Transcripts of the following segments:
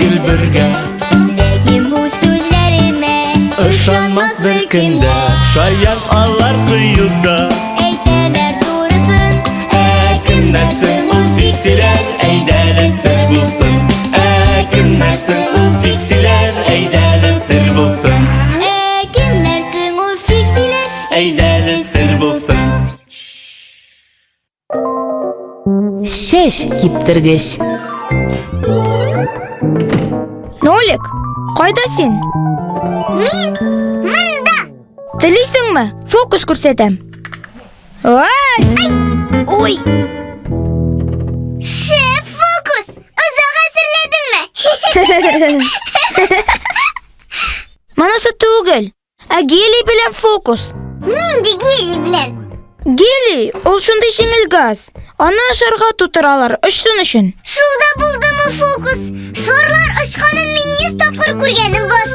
гел бергә. Ләкин бу сүзләремә Ышанмас беркем дә. Шаян алар кыюда. Әйтәләр турысын. Ә кемнәр соң ул фиксиләр? Әйдәле сер булсын. Ә кемнәр соң ул фиксиләр? Әйдәле сер булсын. Ә кемнәр соң ул фиксиләр? Әйдәле сер булсын. Чәч киптергеч. Нолик, кайда син? Мин монда. Телисеңме? Фокус күрсәтәм. Ай! Ой! Шәп фокус! Озак әзерләдеңме? Монысы түгел. Ә гелий белән фокус. Нинди гелий белән? Гелий ул шундый җиңел газ. Аны шарга тутыралар, очсын өчен. Шул да булдымы фокус? Шарлар очканын мин 100 тапкыр күргәнем бар.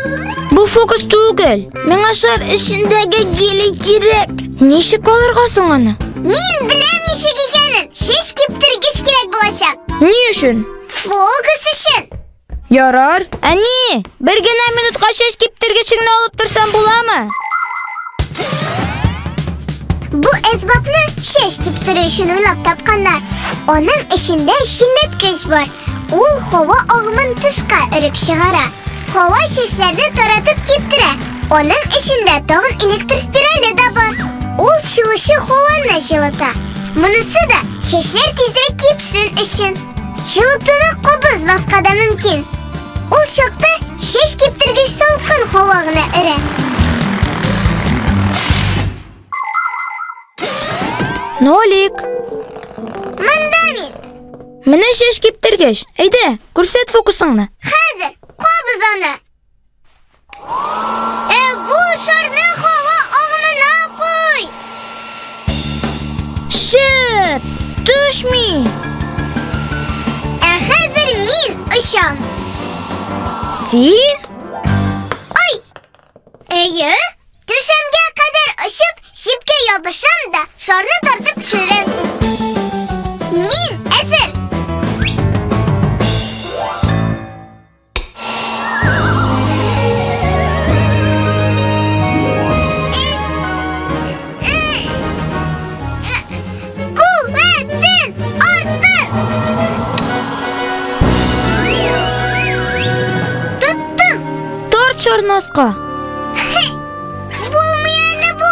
Бу фокус түгел. Миңа шар эчендәге гелий кирәк. Ничек алырга соң аны? Мин беләм ничек икәнен. Шеш киптергеч кирәк булачак. Ни өчен? Фокус өчен. Ярар. Әни, бер генә минутка чәч киптергечеңне алып торсам буламы? Бу әсбапны чәч киптерү өчен уйлап тапканнар. Аның эчендә җилләткеч бар. Ул һава агымын тышка өреп чыгара. Һава чәчләрне таратып киптерә. Аның эчендә тагын электр спирале дә бар. Ул чыгучы һаваны җылыта. Монысы да чәчләр тизрәк кипсен өчен. Җылытуны кабызмаска да мөмкин. Ул чакта чәч киптергеч салкын һава гына өрә. Нолик! Монда мин. Менә чәч киптергеч. Әйдә, күрсәт фокусыңны. Хәзер кабыз аны. Ә бу шарны һава агымына куй. Шәп! Төшми! Ә хәзер мин очам. Син? Ай! Әйе, Түшәмгә кадәр очып, җепкә ябышам да, шарны тартып төшерәм. Мин әзер. Куәтен арттыр! Тоттым! Тарт шарны аска. Булмый әле бу!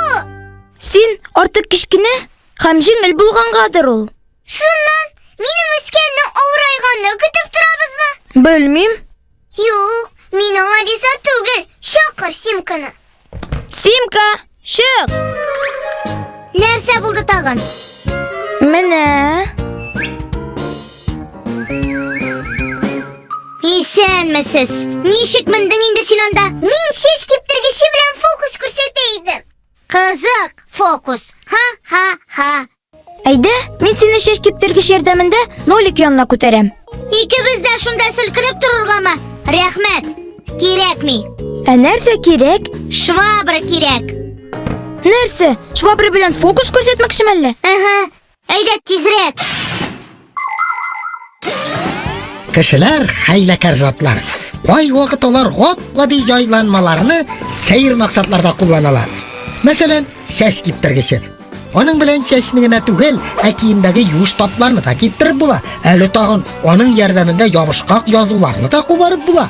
Син артык кечкенә һәм җиңел булгангадыр ул. Шуннан минем үскәнне авырайганны көтеп торабызмы? Белмим. Юк, мин аңа риза түгел. Чакыр Симканы. Симка, чык! Нәрсә булды тагын? Менә. Исәнмесез. Ничек мендең инде син анда? Мин шеш киптергече белән фокус күрсәтә идем. Кызык фокус. Ха-ха-ха. Әйдә, мин сине чәч киптергеч ярдәмендә нолик янына күтәрәм. Икебез дә шунда селкенеп торыргамы? Рәхмәт. Кирәкми. Ә нәрсә кирәк? Швабра кирәк. Нәрсә? Швабра белән фокус күрсәтмәкчеме әллә? Ага. Әйдә тизрәк. Кешеләр хәйләкәр затлар. Кайвакыт алар гап-гади җайланмаларны сәер максатларда кулланалар. Мәсәлән, чәч киптергече. Аның белән чәчне генә түгел, ә киемдәге юеш тапларны да киптереп була. Әле тагын аның ярдәмендә ябышкак язуларны да кубарып була.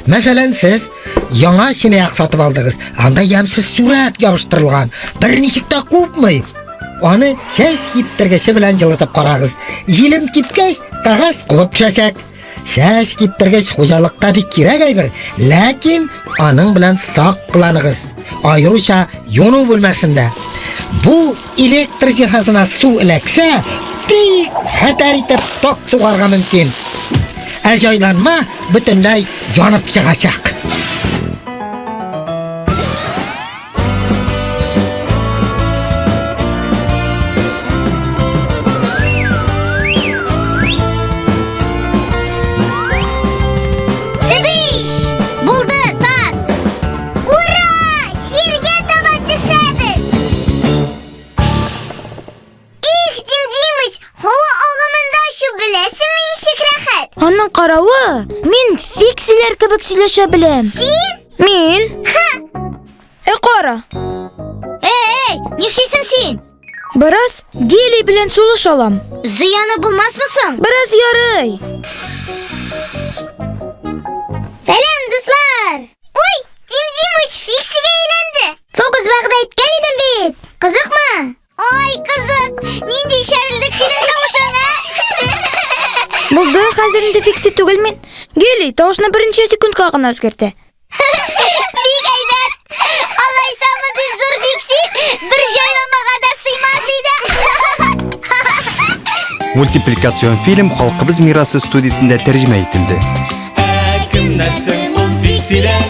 Мәсәлән, сез яңа чынаяк сатып алдыгыз. Анда ямьсез сурәт ябыштырылган. Берничек тә купмый. Аны чәч киптергече белән җылытып карагыз. Җилем кипкәч, кәгазь кубып төшәчәк. Чәч киптергеч хуҗалыкта бик кирәк әйбер, ләкин аның белән сак кыланыгыз. Аеруча юыну бүлмәсендә. Бу электр җиһазына су эләксә, бик хәтәр итеп ток сугарга мөмкин. Ә җайланма бөтенләй янып чыгачак. Тыдыш! Булды, тат! Ура! Җиргә таба төшәбез! Их, Дим Димыч, һава агымында очу беләсеңме ничек рәхәт? Аның каравы, мин фиксиләр кебек сөйләшә беләм. Син? Мин. Ә кара. Эй, нишлисең син? Бераз гелий белән сулыш алам. Зыяны булмасмы соң? Бераз ярый. Сәлам, дуслар! Ой, Дим Димыч фиксигә әйләнде. Фокус вәгъдә иткән идем бит. Кызыкмы? Ай, кызык! Нинди чәрелдек синең тавышың, ә? Булды, хәзер инде фикси түгел мин. Гелий тавышны берничә секундка гына үзгәртә. Бик әйбәт! Алайса мондый зур фикси бер җайланмага да сыймас иде. Мультипликацион фильм Халкыбыз мирасы студиясендә тәрҗемә ителде. Ә кемнәр соң ул фиксиләр?